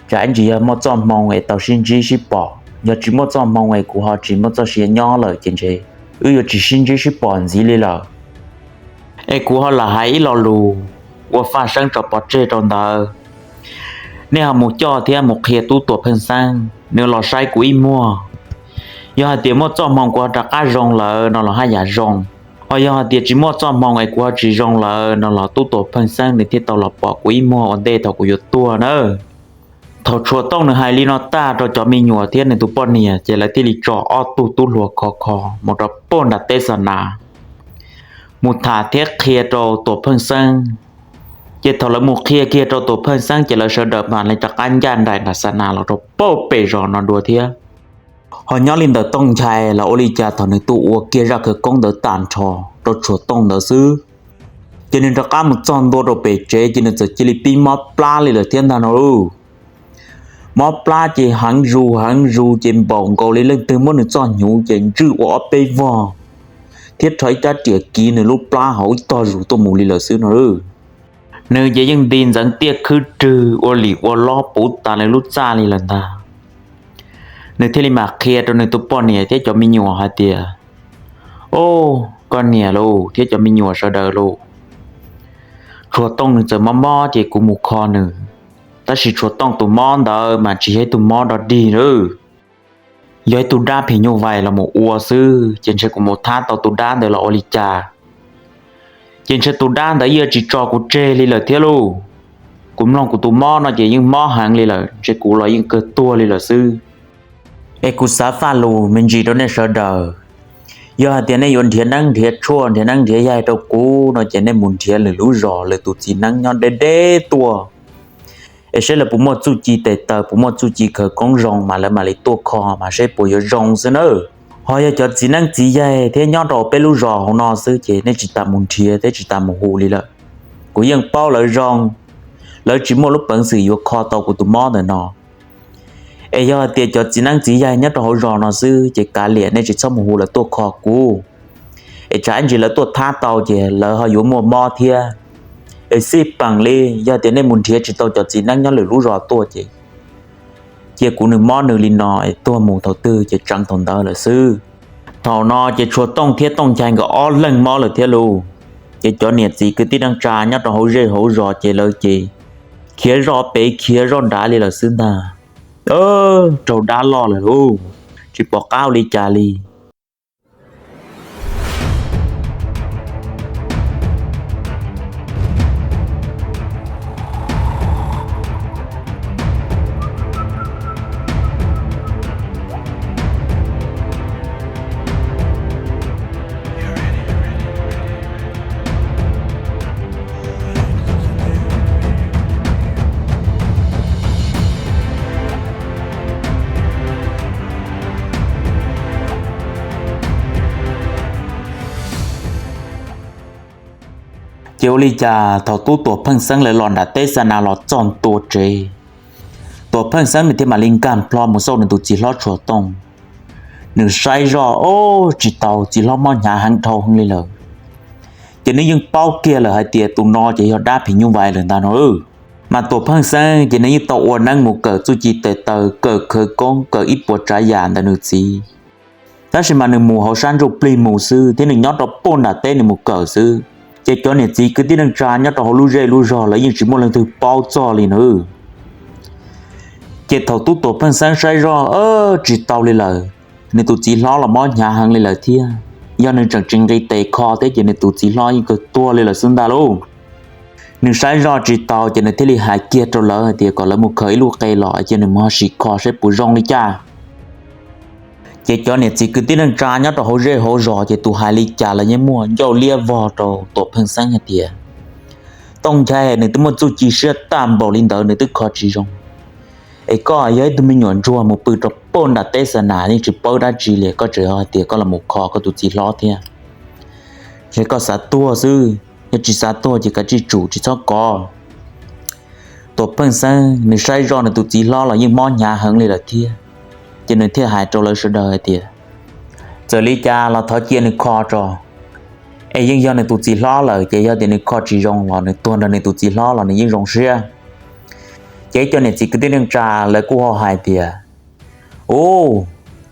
Tsam ib ntsis yog muaj txoj hmoo es tau sib ntsib sib pom, yog tsis muaj txoj hmoo es kuv ho tsis muaj txoj sia nyob lawm ces ntshe wb yuav tsis sib ntsib sib pom ntxiv li lawm. Es kuv ho lam hais ib lo lus ua faj seeb tso pov tseg rau ntawd. Nej ho mus coj thiab mus qhia tub tuam pheej xeeb nws los saib kuv ib muag. Yog hais tias muaj txoj hmoo kuv ho rov qab zoo lawm no los haj yam zoo. Ho yog hais tias tsis muaj txoj hmoo es kuv ho tsis zoo lawm no los tub tuam pheej xeeb nws thiaj tau los pom kuv ib muag ua ntej thaum kuv yuav tuag nawb. Thaum Tshua Tooj nws hais li no tag rau cov me nyuam thiab nws tus poj niam ces lawv thiaj li tso ob tug tub hluas khov kho mus rau pauj nram teb xa nas, mus tham thiab qhia rau tuam pheej xeeb. Ces thaum lawv mus qhia kiag rau tuam pheej xeeb ces lawv sawv daws mam li rov qab ncaj nraim nram xa nas los rau pauj pem zos no dua thiab. Ho nyob li ntawm Tooj Nchai los ua li cas thaum nws tuaj ua kiag zaj khawv koob ntawd tag nrho rau Tshua Tooj ntawd xwb, ces nws rov qab mus txog ntua rau pem tsev ces nws txawm cia li pib mob plab li lawm thiab ntag no lauj. Mob plab ces heev zus heev zus ces npaum nkaus li leej twg muab nws txoj hnyuv ces ntswj ua ob peb vog, thiab rho ib rab riam kiv nws lub plab hauv ib tog zus tuaj mus li lawm xwb no lauj. Nws ces yeej nti ntxeev tiaj khwb rwg ua lim ua lob puv tas nws lub txaj li lawm ntag. Nws thiaj li mam qhia rau nws tus poj niam thiab cov me nyuam hais tias, O, koj niam lauj thiab cov me nyuam sawv daws lauj, Tshua Tooj nws txawm mob mob ces kuv mus kho nws. Tab sis Tshua Tooj tus mob ntawd mas tsis yog ib tug mob dog dig lauj, yog ib tug dab phim nyuj vais los mus ua xwb, ces ntshe kuv mus thab tau tus dab ntawd los ua li cas, ces ntshe tus dab ntawd yeej tsis tso kuv tseg li lawm thiab lauj. Kuv mloog kuv tus mob no ces yeej mob heev li lawm, ntshe kuv los yeej kawg tuag li lawm xwb. Es kuv xav faj lus me ntsis rau nej sawv daws, yog hais tias nej yuav nrhiav neeb nrhiav tshuaj nrhiav neeb nrhiav yaig rau kuv no ces nej mus nrhiav lwm lub zos lwm tus txiv neeb nyob deb deb tuaj, es saib lawv puas muaj txuj ci tes taw puas muaj txuj ci khawv koob zoo mas lawv mam li tuaj kho mas saib puas yuav zoo xwb nawb. Ho yog cov txiv neeb txiv yaig thiab nyob rau peb lub zos hauv no xwb ces nej tsis tas mus nrhiav thiab tsis tas mus hu li lawm. Kuv yeej paub lawv zoo, lawv tsis muaj lub peev xwm yuav kho tau kuv tus mob ntawm no. Es yog hais tias cov txiv neeb txiv yaig nyob rau hauv zos no xwb ces kav liam, nej tsis txhob mus hu lawv tuaj kho kuv. Es tsam ib ntsis lawv tuaj thab tau ces lawv ho yuav muaj mob thiab. Es xij peem li, yog tias nej mus nrhiav tsis tau cov txiv neeb nyob lwm lub zos tuaj ces cia kuv nws mob nws li no es tuag mus thaum twg ces tseev thaum ntawd lawm xwb. Thaum no ces tshuav Tooj thiab Tooj Nchai nkawd ob leeg mob lawm thiab lauj. Ces cov niam txiv kwv tij neej tsa nyob rau hauv zej hauv zos ces lawv ces khiav zoj pem khiav zoj nrad li lawm xwb ntag. Raug dab loj lawm lauj, tsis pom qab ua li cas li. Ces ua li cas thaum tub Tuam Pheej Xeeb lawv los nram teb xa nas los txog ntua tsev, Tuam Pheej Xeeb nws thiaj mam li nkag plho mus xauj nws tus txiv hlob Tshuav Tooj. Nws saib zoj, o, tsis tau, txiv hlob mob hnyav heev dhau heev li lawm. Ces nws yeej paub kiag lawm hais tias tus no ces yog dab phim nyuj vais lawm ntag no. Mas Tuam Pheej Xeeb ces nws yeej tau ua neeb mus kawm txuj ci tes taw, kawm khawv koob, kawm ib puas tsav yam ntawm nws txiv. Tab sis mas nws mus hauv sab ntsuj plig mus xwb thiab nws nyob rau puag nram teb nws mus kawm xwb. Ces cov niam txiv kwv tij neej tsa nyob rau hauv lub zej lub zog lawv yeej tsis muaj leej twg paub txog li na. Ces thaum tub Tuam Pheej Xeeb saib zoj, tsis tau li lawm, nws tus txiv hlob los mob hnyav heev li lawm thiab. Yog nws tseem tsis nqis tes kho thiab ces nws tus txiv hlob yeej kawg tuag li lawm xwb ntag lauj. Nws saib zoj tsis tau ces nws thiaj li hais kiag rau lawv hais tias kom lawv mus khaws ib lub qe los ces nws mus ho sim kho saib puas zoo li cas. Ces cov niam txiv kwv tij neej tsa nyob rau hauv zej hauv zos ces tus hais li cas los yeej muaj ncauj liab vog rau Tuam Pheej Xeeb hais tias, Tooj Nchai nws twb muaj txuj ci siab tag npaum li ntawd nws twb kho tsis zoo. Es koj yog ib tug me nyuam ntsuag mus pw rau puag nram teb xa nas yeej tsis paub dab tsi li, koj tseem hais tias koj los mus kho koj tus txiv hlob thiab. Ces koj xav tuag xwb, yog tsis xav tuag ces kav tsij tsum tsis txhob kov. Tuam Pheej Xeeb nws saib zoj nws tus txiv hlob los yeej mob hnyav heev li lawm thiab, ces nws thiaj hais rau lawv sawv daws hais tias, Txawm li cas los thov cia nws kho tso. Es yeej yog nws tus txiv hlob lawm ces yog tias nws kho tsis zoo los nws tuag nrog nws tus txiv hlob los nws yeej zoo siab. Ces cov niam txiv kwv tij neej tsa lawv kuj ho hais tias, Ub,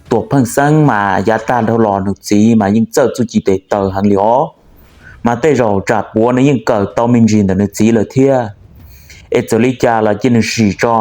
Tuam Pheej Xeeb mas yav tag dhau los nws txiv mas yeej txawj txuj ci tes taw heev li os. Mas tej zaum tsam puav nws yeej kawm tau me ntsis ntawm nws txiv lawm thiab. Es txawm li cas los cia nws sim tso.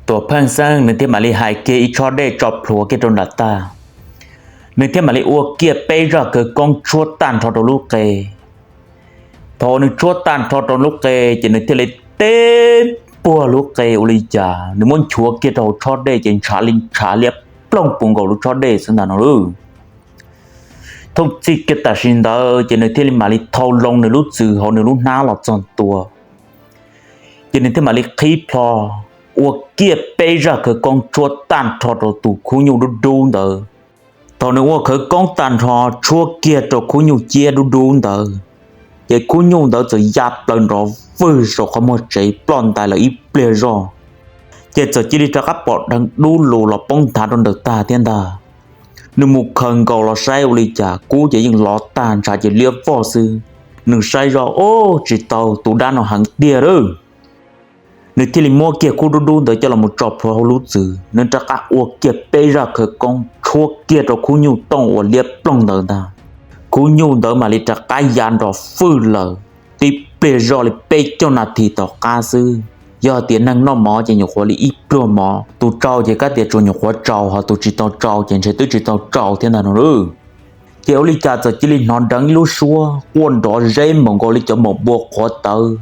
Tuam Pheej Xeeb nws thiaj mam li hais kiag ib tshob dej tso plhuav kiag rau nram tag. Nws thiaj mam li ua kiag peb zaj khawv koob tshuab tag nrho rau lub qe. Thaum nws tshuab tag nrho rau lub qe ces nws thiaj li teb puag lub qe ua li cas nws muab nchuav kiag rau hauv tshob dej ces ntshav li ntshav liab ploog puv nkaus lub tshob dej xwb ntag no lauj. Thooj txij kiag tam sim ntawd ces nws thiaj li mam li thau loo nws lub txwm hauv nws lub hnab los txog ntua. Ces nws thiaj mam li qhib plho ua kiag peb zaj khawv koob tshuab tag nrho rau tus khub nyuj dub dub ntawd. Thaum nws ua khawv koob tag nrho tshuab kiag rau khub nyuj ciab dub dub ntawd, ces khub nyuj ntawd txawm ya plaws nrov vwg saum qhov muag tsev ploj ntais lawm ib pliag zoj. Ces txawm cia li rov qab pom dheev dub lug los poob nthav rau ntawm tag thiab ntag. Nws mus khaws nkaus los saib ua li cas kub ces yeej lov tag ntshav ces liab vog xwb. Nws saib zoj, Ub, tsis tau, tus dab no heev tiag lauj. Nws thiaj li muab kiag khub dub dub ntawd coj los mus tso plhuav hauv lub txwm, nws rov qab ua kiag peb zaj khawv koob tshuab kiag rau khub nyuj tooj uas liab ploog ntawd ntag. Khub nyuj ntawd mam li rov qab ya nrov fwj lawm. Tib pliag zoj li peb caug nas this tom qab xwb. Yog tias neeg noj mov ces nyuam qhuav li ib pluag mov, tus tsau ces kav tias tsuas nyuam qhuav tsau, ho tus tsis tau tsau ces ntshe twb tsis tau tsau thiab ntag no lauj. Ces ua li cas txawm cia li hnov dheev ib lub suab quaj nrov zeb npaum nkaus li cov maum npua qhuav tawv,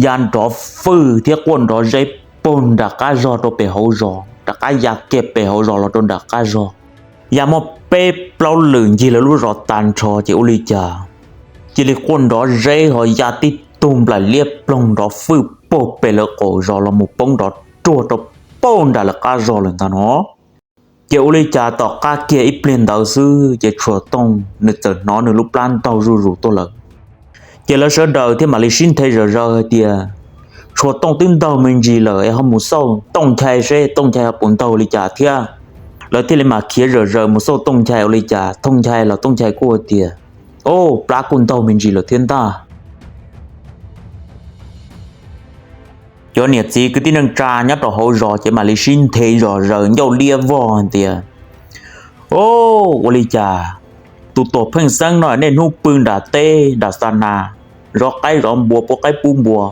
ya nrov fwj thiab quaj nrov zeb puag nram qab zog rau pem hauv zos, rov qab ya kiag pem hauv zos los rau nram qab zog. Ya muaj peb plaub lwm ncig lawv lub zos tag nrho ces ua li cas cia li quaj nrov zeb ho ya tib tug nplaim liab ploog nrov fwj puag pem lawv qaum zos los mus poob nrov ruag rau puag nram lawv qab zos lawm ntag no. Ces ua li cas tom qab kiag ib pliag ntawd xwb ces Tshua Tooj nws txawm hnov nws lub plab ntaug zuj zus tuaj lawm. Ces lawv sawv daws thiaj mam li sib nthe zom zaws hais tias, Tshua Tooj twb ntaug me ntsis lawm es ho mus xauj Tooj Nchai seb Tooj Nchai ho puas ntaug li cas thiab. Lawv thiaj li mam khiav zom zaws mus xauj Tooj Nchai ua li cas, Tooj Nchai los Tooj Nchai kuj hais tias, O, plab kuj ntaug me ntsis lawm thiab ntag. Cov niam txiv kwv tij neej tsa nyob rau hauv zos ces mam li sib nthe zom zaws ncauj liab vog hais tias, O, ua li cas tus Tuam Pheej Xeeb no niaj hnub pw nram teb nram xa nas, zov qaib zov npua pub qaib pub npua,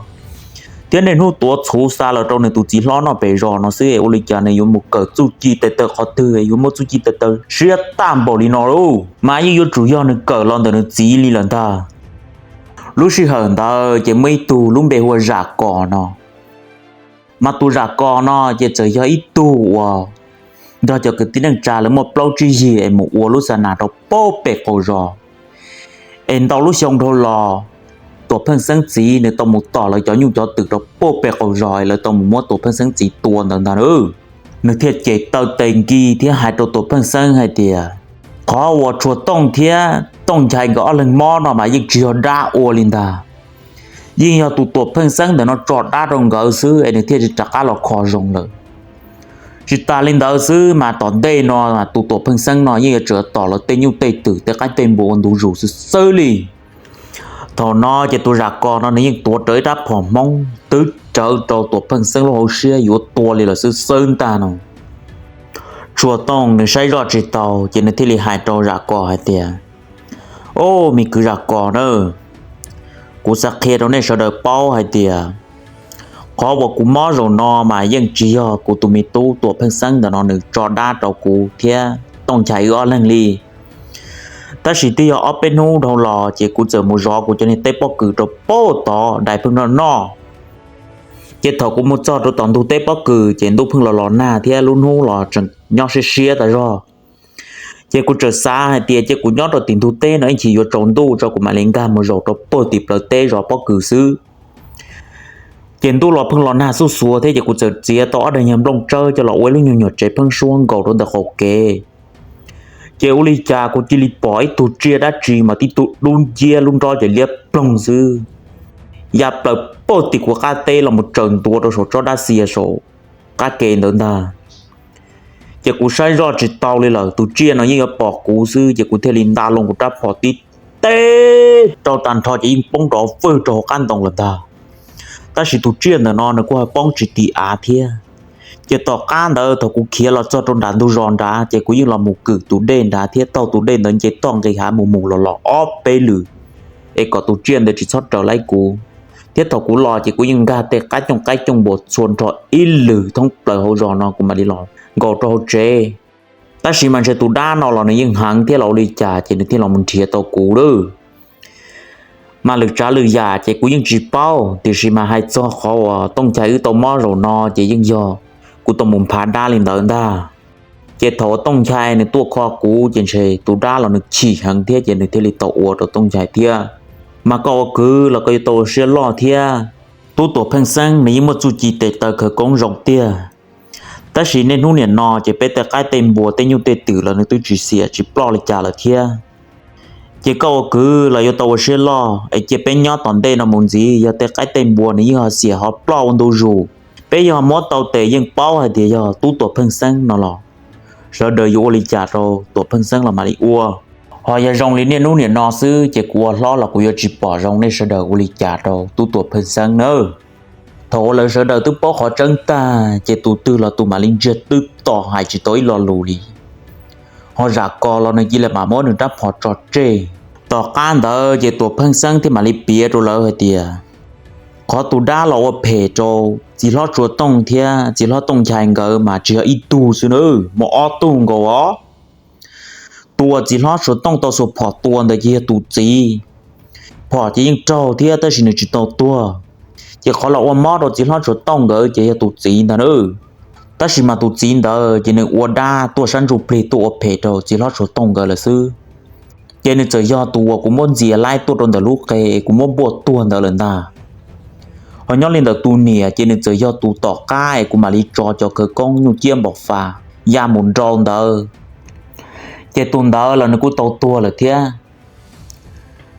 thiab niaj hnub tuav txhuv xa los rau nws tus txiv hlob noj pem zos no xwb, ua li cas nws yuav mus kawm txuj ci tes taw qhov twg yuav muaj txuj ci tes taw siab tag npaum li no lauj? Mas yeej yuav tsum yog nws kawm los ntawm nws txiv li lawm ntag. Lub sij hawm ntawd ces muaj ib tug lub npe hu ua Zam Kos no. Mas tus Zam Kos no ces txawm yog ib tug uas nrog cov kwv tij neej tsa lawv muaj plaub tsib yig es mus ua lub xa nas rau puag pem qaum zos. Es ntau lub xyoo dhau los, Tuam Pheej Xeeb txiv nws tau mus tom lawv cov nyuj cov twm rau puag pem qaum zos es lawv tau mus muab Tuam Pheej Xeeb txiv tua ntawd ntag na. Nws thiaj cem taw tes nkis thiab hais rau Tuam Pheej Xeeb hais tias, Qhov uas Tshua Tooj thiab Tooj Nchai nkawd ob leeg mob no mas yeej tsis yog dab ua li ntag, yeej yog tus Tuam Pheej Xeeb ntawm no tso dab rau nkawd xwb es nws thiaj li rov qab los kho zoo lawm. Tsis tas li ntawd xwb mas tom ntej no tus Tuam Pheej Xeeb no yeej yuav tsum tom lawv tej nyuj tej twm tej qaib tej npua ua ntu zus xwb xwb li. Thaum no ces tus Zam Kos no nws yeej tuav rawv ib rab phom Hmoob twb rawv rau Tuam Pheej Xeeb lub hauv siab yuav tua li lawm xwb xwb ntag no. Tshua Tooj nws saib zoj tsis tau ces nws thiaj li hais rau Zam Kos hais tias, O, me kwv Zam Kos na, kuv xav qhia rau nej sawv daws paub hais tias qhov uas kuv mob zaum no mas yeej tsis yog kuv tus me tub Tuam Pheej Xeeb ntawm no nws tso dab rau kuv thiab Tooj Nchai wb ob leeg li. Tab sis twb yog ob peb hnub dhau los ces kuv txawm mus zov kuv cov niag teb pob kws rau puag tod, dais pheej noj noj. Ces thaum kuv mus txog rau tom ntug teb pob kws ces ntuj pheej los los nag thiab lub hnub los tseem nyob siab siab tas zog. Ces kuv txawm xav hais tias cia kuv nyob rau tim ntug teb no ib chim yuav tsaus ntuj tso kuv mam li nkag mus zaum rau puag tim plawv teb zov pob kws xwb. Ces ntuj los pheej los nag xuj xuav thiab ces kuv txawm txiav tau ob daim nyuag nplooj tsawb coj los ua ib lub nyuag nyuag tsev pheeb suab nkaus rau ntawm qaum kev. Ces ua li cas kuv cia li pom ib tug tsiaj dab tsi mas tib tug dub nciab lub nrob ces liab ploog xwb, ya plaws puag tim kuv qab teb los mus tsaws ntua rau saum tsob dab xia saum qab ke ntawd ntag. Ces kuv saib zoj tsis tau li lawm, tus tsiaj no yeej yuav pom kuv xwb ces kuv thiaj li nta loo kuv rab phom tib teb rau tag nrho ces yeej poob nrov fwj rau hauv qab ntoo lawm ntag. Tab sis tus tsiaj ntawm no nws kuj ho poob tsis ti av thiab. Ces tom qab ntawd thaum kuv khiav los txog rau nram ntug zos nrad ces kuv yeej los mus kwm tus dej nrad thiab taug tus dej ntawd nce toj nqis hav mus mus los los ob peb lwm, es kom tus tsiaj ntawd tsis txhob raws laib kuv. Thiab thaum kuv los ces kuv yeej nkag tej qab cooj qaib cooj npua txhua nrho ib lwm thoob plaws hauv zos no kuv mam li los nkaus rau hauv tsev. Tab sis mas ntshe tus dab no los nws yeej heev thiab los ua li cas ces nws thiaj los mus nrhiav tau kuv lawm. Mas lwm tsav lwm yam ces kuv yeej tsis paub, tiam sis mas hais txog qhov uas Tooj Nchai wb tau mob zaum no ces yeej yog kuv tau mus nphav dab li ntawd ntag. Ces thaum uas Tooj Nchai nws tuaj kho kuv ces ntshe tus dab los nws chim heev thiab ces nws thiaj li tau ua rau Tooj Nchai thiab. Mas koj ua kwv los koj yuav tau ua siab loj thiab. Tub Tuam Pheej Xeeb nws yeej muaj txuj ci tes taw khawv koob zoo tiag, tab sis niaj hnub niam no ces peb tej qaib tej npua tej nyuj tej twm los nws twb tsis xiam tsis ploj li cas lawm thiab. Ces koj ua kwv los yuav tau ua siab loj es cia peb nyob tom ntej no mus ntxiv, yog tej qaib tej npua nws yeej ho xiam ho ploj ua ntu zus. Peb yog muab tau tes yeej paub hais tias yog Tub Tuam Pheej Xeeb no los sawv daws yuav ua li cas rau Tuam Pheej Xeeb los mam li ua. Ho yog zoo li niaj hnub niam no xwb ces kuv ua hlob los kuv yuav tsis pom zoo nej sawv daws ua li cas rau Tub Tuam Pheej Xeeb nawb. Thaum uas lawv sawv daws twb paub qhov tseeb tag ces tus twg los tus mam li ntsiag twb to hais tsis tau ib lo lus li. Ho Zam Kos los nws cia li mam muab nws rab phom tso tseg. Tom qab ntawd ces Tuam Pheej Xeeb thiaj mam li piav rau lawv hais tias, qhov tus dab los ua phem rau txiv hlob Tshua Tooj thiab txiv hlob Tooj Nchai nkawd mas tsis yog ib tug xwb na, muaj ob tug nkaus os. Tus uas txiv hlob Tshua Tooj tau xuas phom tua ntawd ces yog tus txiv. Phom ces yeej raug thiab tab sis nws tsis tau tuag. Ces qhov los ua mob rau txiv hlob Tshua Tooj nkawd ces yog tus txiv ntag na. Tab sis mas tus txiv ntawd ces nws ua dab tuaj sab ntsuj plig tuaj ua phem rau txiv hlob Tshua Tooj nkawd lawm xwb. Ces nws txawm yog tus uas kuv muab ntxias laib tuaj rau ntawm lub qe es kuv muab npuaj tuag ntawd lawm ntag. Ho nyob li ntawm tus niam ces nws txawm yog tus tom qab es kuv mam li tso cov khawv koob nyuj ciab npom fas ya mus nrau ntawd. Ces tus ntawd los nws kuj tau tuag lawm thiab.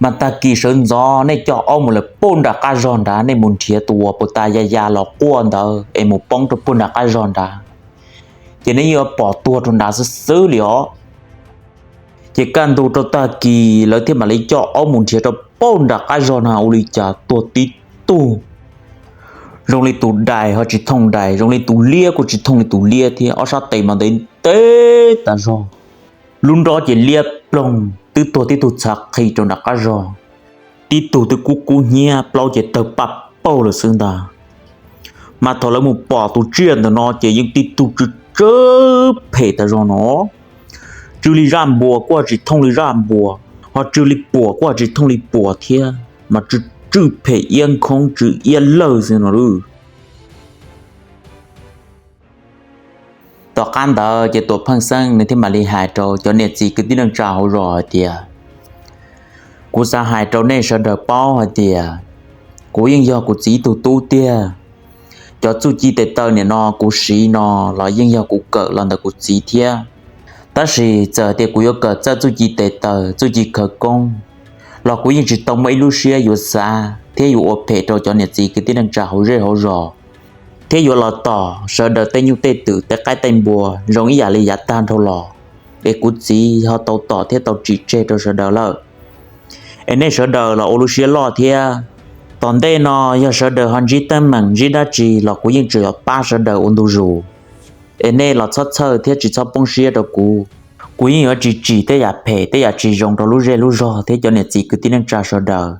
Mas tag kis sawv ntxov nej coj aub mus lawm puag nram qab zog nrad, nej mus nrhiav tus uas puag ta ya ya los quaj ntawd es mus poob rau puag nram qab zog nrad, ces nej yuav pom tuag rau nrad xwb xwb li os. Ces kaj ntug rau tag kis lawv thiaj mam li coj aub mus nrhiav rau puag nram qab zog na, ua li cas tuag tib tug, zoo li tus dais ho tsis thooj dais, zoo li tus liab kuj tsis thooj li tus liab thiab, ob sab tes mas ntev ntev tas zog. Lub nrob ces liab ploog, twb tuag tib tug txhav qhi rau nram qab zog, tib tug twb kub kub hnyiab, plaub ces tawg paj paug lawm xwb ntag. Mas thaum lawv mus pom tus tsiaj ntawm no ces yeej tib tug tsw tsw phem tas zog no, tsw li zaj npua kuj tsis thooj li zaj npua, ho tsw li puam kuj tsis thooj li puam thiab, mas tsw tsw phem iab nkhoob tsw iab lawg xwb no lauj. Tom qab ntawd ces Tuam Pheej Xeeb nws thiaj mam li hais rau cov niam txiv kwv tij neej tsa hauv zos hais tias, kuv xav hais rau nej sawv daws paub hais tias kuv yeej yog kuv txiv ib tug tub tiag. Cov txuj ci tes taw niam no kuv siv no los yeej yog kuv kawm los ntawm kuv txiv thiab. Tab sis txawm tias kuv yuav kawm txawj txuj ci tes taw, txuj ci khawv koob, los kuv yeej tsis tau muaj ib lub siab yuav xav thiab yuav ua phem rau cov niam txiv kwv tij neej tsa hauv zej hauv zos, thiab yuav los tom sawv daws tej nyuj tej twm tej qaib tej npua zoo ib yam li yav tag dhau los, es kuv txiv ho tau tom thiab tau tsim tseg rau sawv daws lawm. Es nej sawv daws los ua lub siab loj thiab. Tom ntej no yog sawv daws ho ntsib teeb meem ntsib dab tsi los kuv yeej tseem yuav pab sawv daws ua ntu zus. Es nej los txhob txhawj thiab tsis txhob poob siab rau kuv. Kuv yeej yuav tsis tsim tej yam phem tej yam tsis zoo rau lub zej lub zog thiab cov niam txiv kwv tij neej tsa sawv daws.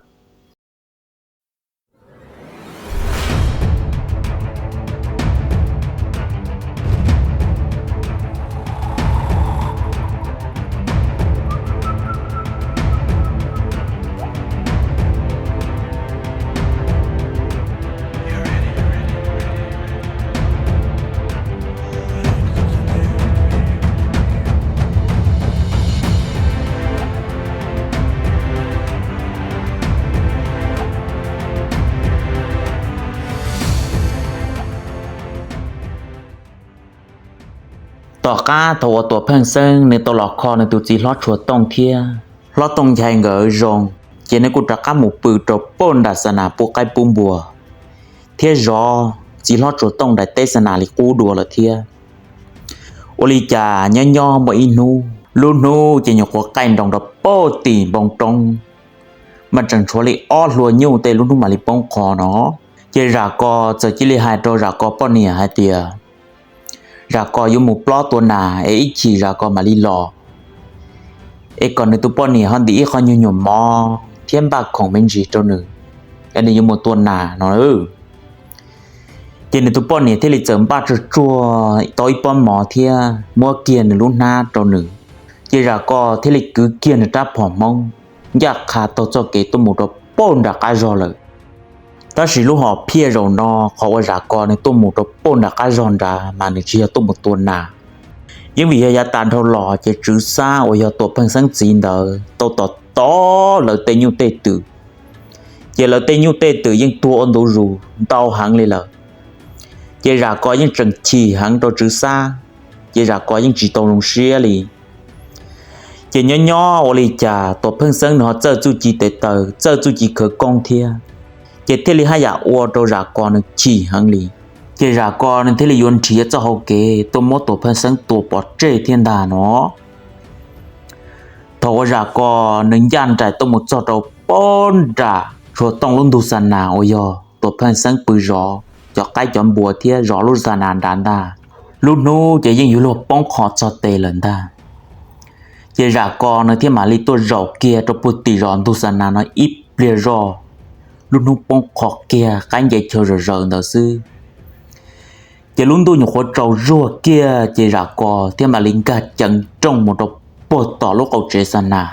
Tom qab thaum uas Tuam Pheej Xeeb nws tau los kho nws tus txiv hlob Tshua Tooj thiab hlob Tooj Nchai nkawd zoo, ces nws kuj rov qab mus pw rau pem nram xa nas pub qaib pub npua, thiab zov txiv hlob Tshua Tooj daim teb xa nas li qub dua lawm thiab. Ua li cas nyob nyob muaj ib hnub, lub hnub ces nyuam qhuav qaij nroos rau pem tim npoo roob, mas tseem tshuav li ob hlua nyuj tej lub hnub mam li poob qho no. Ces Zam Kos txawm cia li hais rau Zam Kos poj niam hais tias, Zam Kos yuav mus plob tua nas es ib chim Zam Kos mam li los, es kom nws tus poj niam ho ntim ib qho nyuag nyuam mov thiab npaj khoom me ntsis rau nws, es nws yuav mus tua nas no. Ces nws tus poj niam thiaj li txawm npaj tsuag tsuag tau ib pob mov thiab muab kiag nws lub hnab rau nws. Ces Zam Kos thiaj li kwv kiag nws rab phom Hmoob ncaj qha taug txoj kev tuaj mus rau pem nram qab zog lawm. Tab sis lub hom phiaj zaum no, qhov uas Zam Kos nws tuaj mus rau pem nram qab zog nrad mas nws tsis yog tuaj mus tua nas. Yeej vim yog yav tas dhau los ces Tswv Xab uas yog Tuam Pheej Xeeb txiv ntawd tau tom tom lawv tej nyuj tej twm, ces lawv tej nyuj tej twm yeej tuag ua ntu zus ntau heev li lawm. Ces Zam Kos yeej tseem chim heev rau Tswv Xab, ces Zam Kos yeej tsis tau zoo siab li. Ces nyob nyob ua li cas Tuam Pheej Xeeb nws ho txawj txuj ci tes taw, txawj txuj ci khawv koob thiab, ces thiaj li haj yam ua rau Zam Kos nws chim heev li. Ces Zam Kos nws thiaj li yuav nrhiav txoj hau kev tuaj muab Tuam Pheej Xeeb tua pov tseg thiab ntag no. Thaum uas Zam Kos nws ncaj nraim tuaj mus txog rau pem nram Tshua Tooj lub ntug xa nas uas yog Tuam Pheej Xeeb pw zov cov qaib cov npua thiab zov lub xa nas nrad ntag, lub hnub ces yeej yuav luag poob qho txog tes lawm ntag. Ces Zam Kos nws thiaj mam li tuaj zaum kiag rau puag tim zos ntug xa nas no ib pliag zoj, lub hnub poob qho kiag qaib nce chaw zawm zaws ntawd xwb. Ces lub ntuj nyuam qhuav tsaus zuag kiag ces Zam Kos thiaj mam li nkag ceev nrooj mus rau puag tom lub qau tsev xa nas.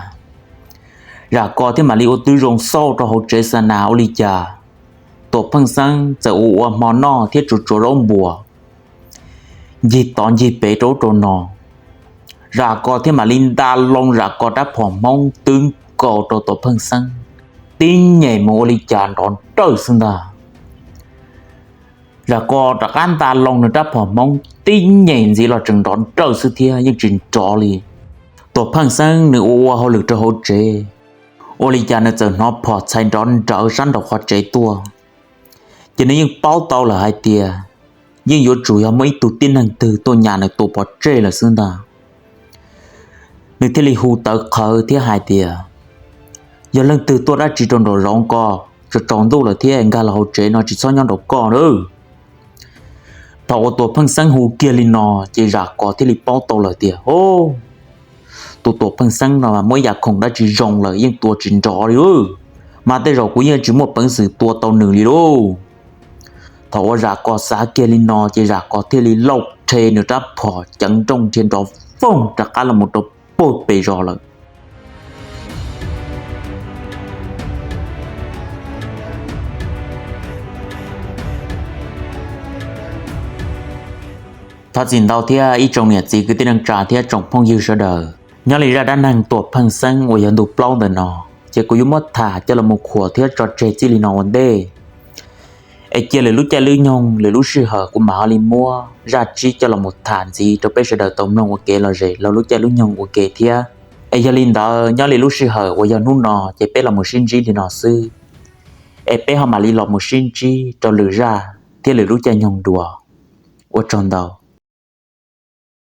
Zam Kos thiaj mam li ua tib zoo xauj rau hauv tsev xa nas ua li cas Tuam Pheej Xeeb txawm ua ua hmo noj thiab tsuav tsuav zaub npuas ncig tod ncig pem rau ub rau no. Zam Kos thiaj mam li nta loo Zam Kos rab phom Hmoob twb nkaus rau Tuam Pheej Xeeb tib nyem mus ua li cas nrov nrawj xwb ntag. Zam Kos rov qab nta loo nws rab phom Hmoob tib nyem ntxiv los tseem nrov nrawj xwb thiab yeej tsis nrov li. Tuam Pheej Xeeb nws ua ua hauj lwm rau hauv tsev, ua li cas nws txawm hnov phom txhais nrov nrawv sab nraum qhov tsev tuaj. Ces nws yeej paub tau lawm hais tias yeej yuav tsum yog muaj ib tug tib neeg twg tuaj nyas nws tua pov tseg lawm xwb ntag. Nws thiaj li hu tawv qhawv thiab hais tias, yog leej twg tuaj dab tsi rau nraum zoov ko, tsaus ntuj lawm thiab nkag los hauv tsev no, tsis txhob nyob nraum koj lawm. Thaum uas Tuam Pheej Xeeb hu kiag li no ces Zam Kos thiaj li paub tau lawm tias, o, tus Tuam Pheej Xeeb no muaj ib yam khoom dab tsi zoo lawm yeej tua tsis nrov li. Mas tej zaum kuv yeej tsis muaj peev xwm tua tau nws li lauj. Thaum uas Zam Kos xav kiag li no ces Zam Kos thiaj li lauj rhe nws rab phom ceev nrooj nrhiav nrov foog rov qab los mus rau puag pem zos lawm. Thov txim ntau thiab ib tsoom niam txiv kwv tij neej tsa thiab tsoom phooj ywg sawv daws. Nyob li zaj dab neeg Tuam Pheej Xeeb uas yog ntu plaub ntawm no, ces kuv yuav muab tham coj los mus khuam thiab tso tseg txij li no ua ntej. Es cia lwm lub caij lub nyoog lwm lub sij hawm kuv mam ho li muab zaj tsib coj los mus tham ntxiv rau peb sawv daws tau mloog ua kev lom zem rau lub caij lub nyoog ua ke thiab. Es yog li ntawd nyob li lub sij hawm uas yog hnub no ces peb los mus sib ntsib li no xwb. Es peb ho mam li los mus sib ntsib rau lwm zaj thiab lwm lub caij nyoog dua. Ua tsaug ntau.